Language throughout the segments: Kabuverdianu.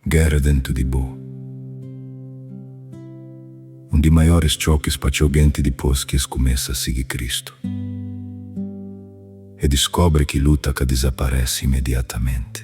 Géra déntu di bo. Un di maioris txokis pa txeu genti dipôs ki es kumesa sigi Kristu é diskobri ki luta ka dizaparese imediatamenti.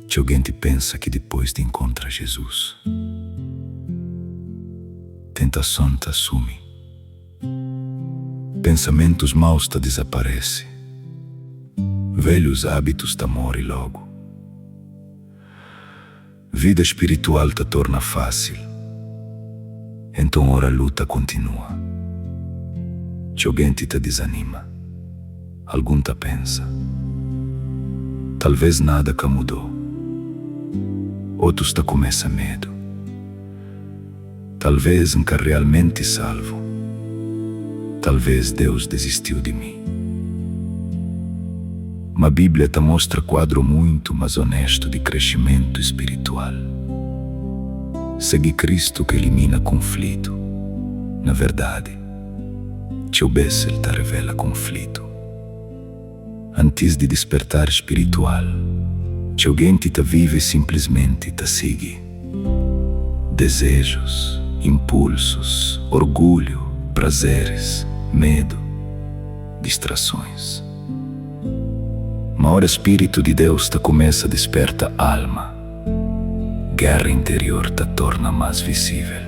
Txeu genti pensa ki dipôs di inkontra Jizus, tentason ta sumi. Pensamentus maus ta dizaparese, veljus ábitus ta móre lógu, vida spiritual ta torna fásil. Enton ora luta kontinua. Txeu genti ta dizanima. Algun ta pensa, Talvês nada ka mudou. Otus ta kumesa medu. Talvês N ka realmenti salvu. Talvês Deus dizistiu di mi. Má Bíblia ta mostra kuadru muitu más onéstu di kresimentu spiritual. Sigi Kristu ka elimina konflitu. Na verdadi, txeu bês el ta revela konflitu. Antis di dispertar spiritual, txeu genti ta vive sinplismenti ta sigi dezejus, inpulsus, orgulhu, prazeris, medu, distrasons. Ma ora Spiritu di Deus ta kumesa disperta alma, géra interior ta torna más visível.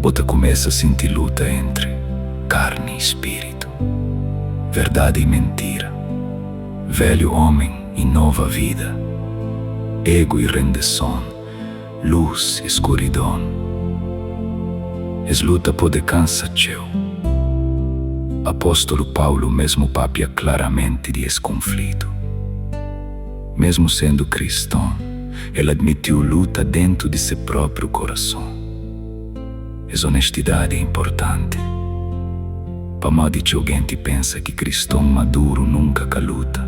Bo ta kumesa sinti luta entri karni i spiritu, verdadi i mentira, velhu omen i nova vida, egu i rendeson, lus i skuridon. Es luta pode kansa txeu. Apóstolu Paulu mésmu pâpia klaramenti di es konflitu. Mésmu sendu kriston, el admitiu luta déntu di se própriu korason. Es onestidadi é inportanti, pamodi txeu genti pensa ki kriston maduru nunka ka luta.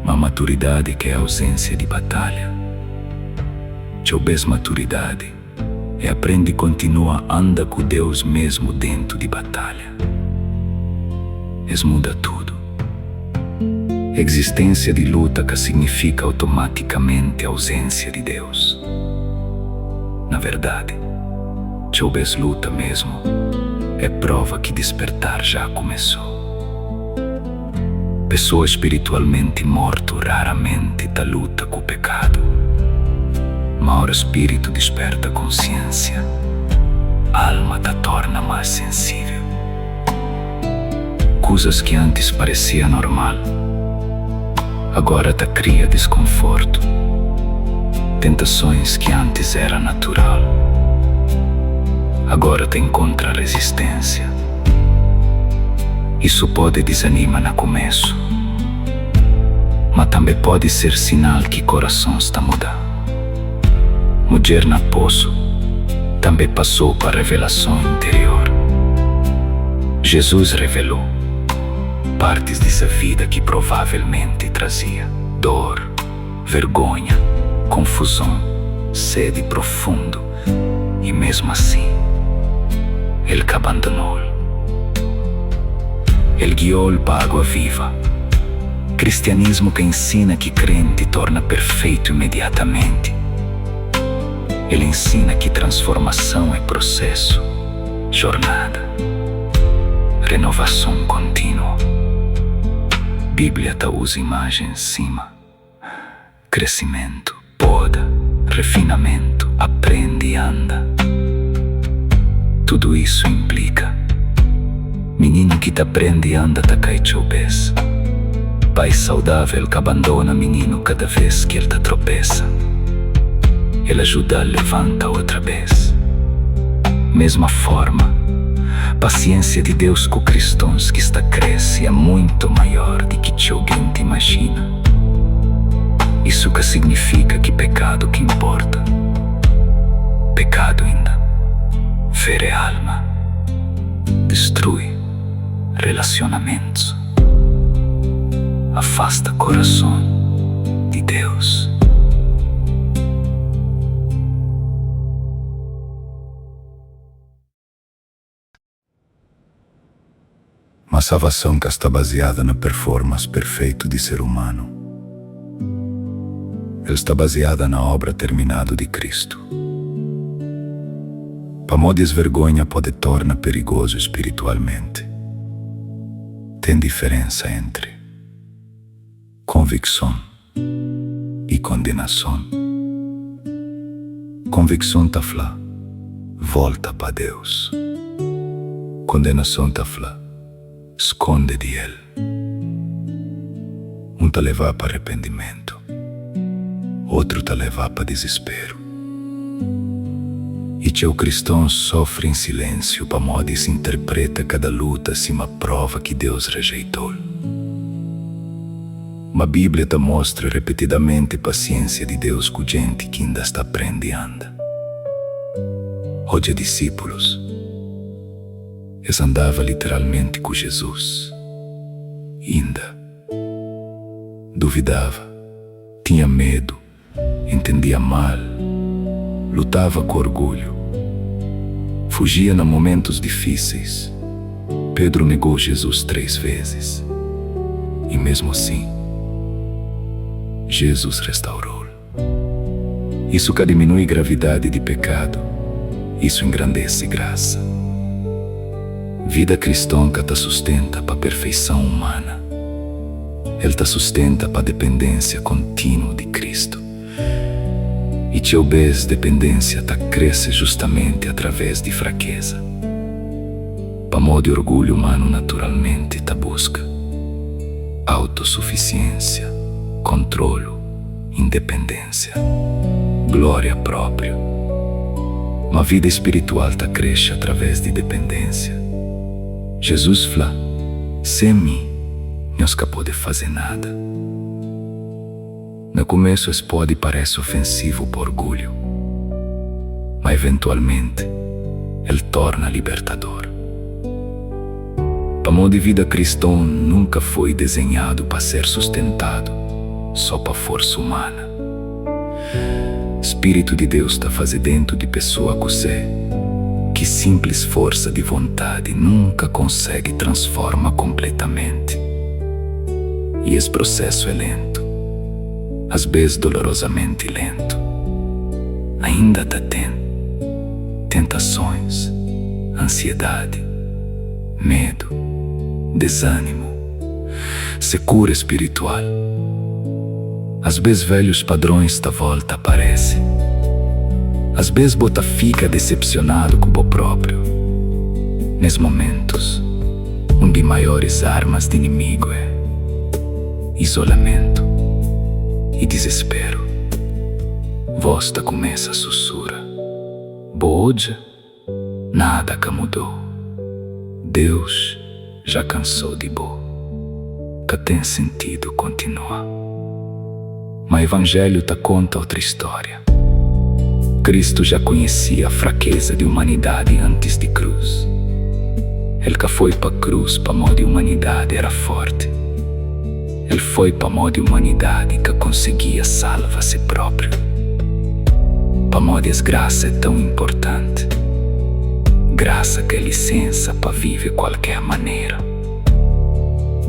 Má maturidadi ka é auzénsia di batalha. Txeu bês maturidadi é aprende kontinua anda ku Deus mésmu déntu di batalha. Es muda tudu. Existência di luta ka signifika automaticamente ausência di Deus. Na verdadi, txeu bês luta mesmu é prova ki dispertar já kumesou. Pesoa spiritualmenti mortu raramenti ta luta ku pekadu. Ma ora spiritu disperta konsiênsia, alma ta torna más sensível. Kuzas ki antis paresia normal, agora ta kria diskonfortu. Tentasons ki antis era natural, agora ta inkontra rezisténsia. Isu pode dizanima na kumesu, ma tanbe pode ser sinal ki korason sta muda. Mudjer na posu tanbe pasou pa revelason interior. Jesus revelou partis di se vida ki provavelmenti trazia dor, vergonha, konfuzon, sedi profundu, i mesmu asin, el ka bandonou-l. El guiou-l pa agua viva. Kristianismu ka ensina ki krenti torna perfeitu imediatamenti. El ensina ki transformason é prosesu, jornada, renovason kontinuo. Bíblia ta uza imajens sima kresimentu, poda, refinamentu, aprende i anda. Tudu isu inplika mininu ki ta prende anda ta kai txeu bês. Pai saudável ka bandona mininu kada vês ki el ta tropesa. El ajuda-l levanta otra bês. Mesma forma, pasiénsia di Deus ku kristons ki sta krese é muitu maior di ki txeu genti imajina. Isu ka signifika ki pekadu ki inporta. Pekadu inda fere alma, distrui relasionamentus, afasta korason di Deus. Ma salvason ka sta baziada na performance perfeitu di ser umanu. El sta baziada na obra terminadu di Kristu. Pamodi es vergonha pode torna perigozu spiritualmenti. Ten diferensa entri konvikson i kondenason. Konvikson ta fla, Volta pa Deus. Kondenason ta fla, Skonde di El. Un ta leva pa arrependimentu, otru ta leva pa dizisperu. I txeu kristons sofri en silensiu pamodi es interpreta kada luta sima prova ki Deus rejeitou-l. Ma Bíblia ta mostra repetidamenti pasiénsia di Deus ku jenti ki inda sta prende anda. Odja disípulus. Es andava literalmenti ku Jizus. Inda. Duvidava, tinha medu, entendia mal, lutava ku orgulhu, fujia na momentus difíseis. Pedru negou Jizus 3 vezes. I mesmu asin, Jizus restaurou-l. Isu ka diminui gravidadi di pekadu, isu engrandese grasa. Vida kriston ka ta sustenta pa perfeison umana. El ta sustenta pa dependénsia kontinu di Kristu. I txeu bês dependénsia ta krese justamenti através di frakeza. Pamodi orgulhu umanu naturalmenti ta buska autosufisiénsia, kontrolu, independénsia, glória própriu. Ma vida spiritual ta krexe através di dependénsia. Jezus fla, Sen mi, nhos ka pode faze nada. Na kumesu es pode parese ofensivu pa orgulhu, ma eventualmenti el torna libertador. Pamodi vida kriston nunka foi dezenhadu pa ser sustentadu só pa forsa umana. Spiritu di Deus ta faze dentu di pesoa kuse ki sinplis forsa di vontadi nunka konsegi transforma konpletamenti. I es prosesu é lentu, asbês dolorozamenti lentu. Ainda ta ten tentasons, ansiedadi, medu, dezânimu, sekura spiritual. Asbês velhus padrons ta volta aparese. Asbês bo ta fika desepsionadu ku bo própriu. Nes momentus, un di maioris armas di inimigu é izolamentu i dizesperu. Vós ta kumesa susura, Bo odja? Nada ka mudou. Deus já kansou di bo. Ka ten sentidu kontinua. Ma Evanjelhu ta konta otra istória. Kristu já konhesia frakeza di umanidadi antis di krus. El ka foi pa krus pamodi umanidadi era forti. El foi pamodi umanidadi ka konsigia salva se própriu. Pamodi es grasa é tãu inportanti. Grasa ka é lisensa pa vive kualker manera.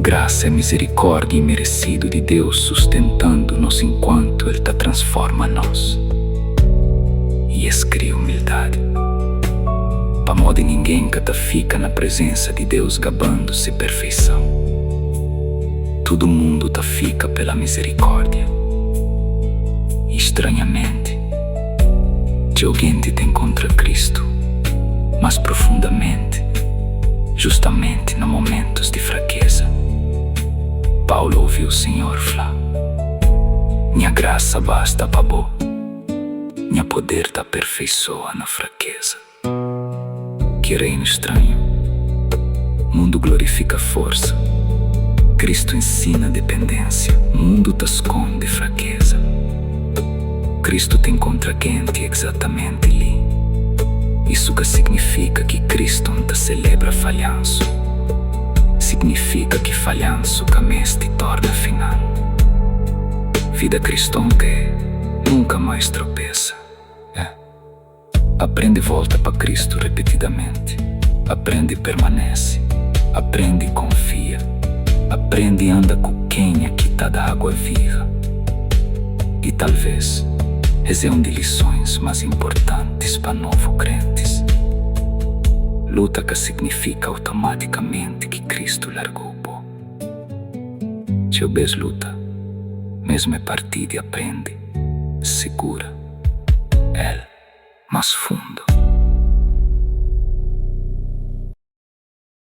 Grasa é mizerikórdia imeresidu di Deus sustentandu nos inkuantu El ta transforma nos. I es kria umildadi. Pamodi ningen ka ta fika na prezensa di Deus gabandu se perfeison. Tudu mundu ta fika pela mizerikórdia. I stranhamenti, txeu genti ta inkontra Kristu más profundamenti justamenti na momentus di frakeza. Paulu oviu Sinhor fla, Nha grasa basta pa bo, nha poder ta aperfeisoa na frakeza. Ki reinu stranhu! Mundu glorifika forsa, Kristu ensina dependénsia. Mundu ta skonde frakeza, Kristu ta inkontra genti exatamenti li. Isu ka signifika ki kriston ta selebra falhansu. Signifika ki falhansu ka meste torna final. Vida kriston ka é nunka mais tropesa. É aprende volta pa Kristu repetidamenti, aprende permanese, aprende konfia, aprende anda ku kenha ki ta da água viva. I talves, es é un di lisons mas importantis pa novu krentis. Luta ka signifika automatikamenti ki Kristu largou bo. Txeu bes luta mesmu é parti di aprendi sigura El mas fundu.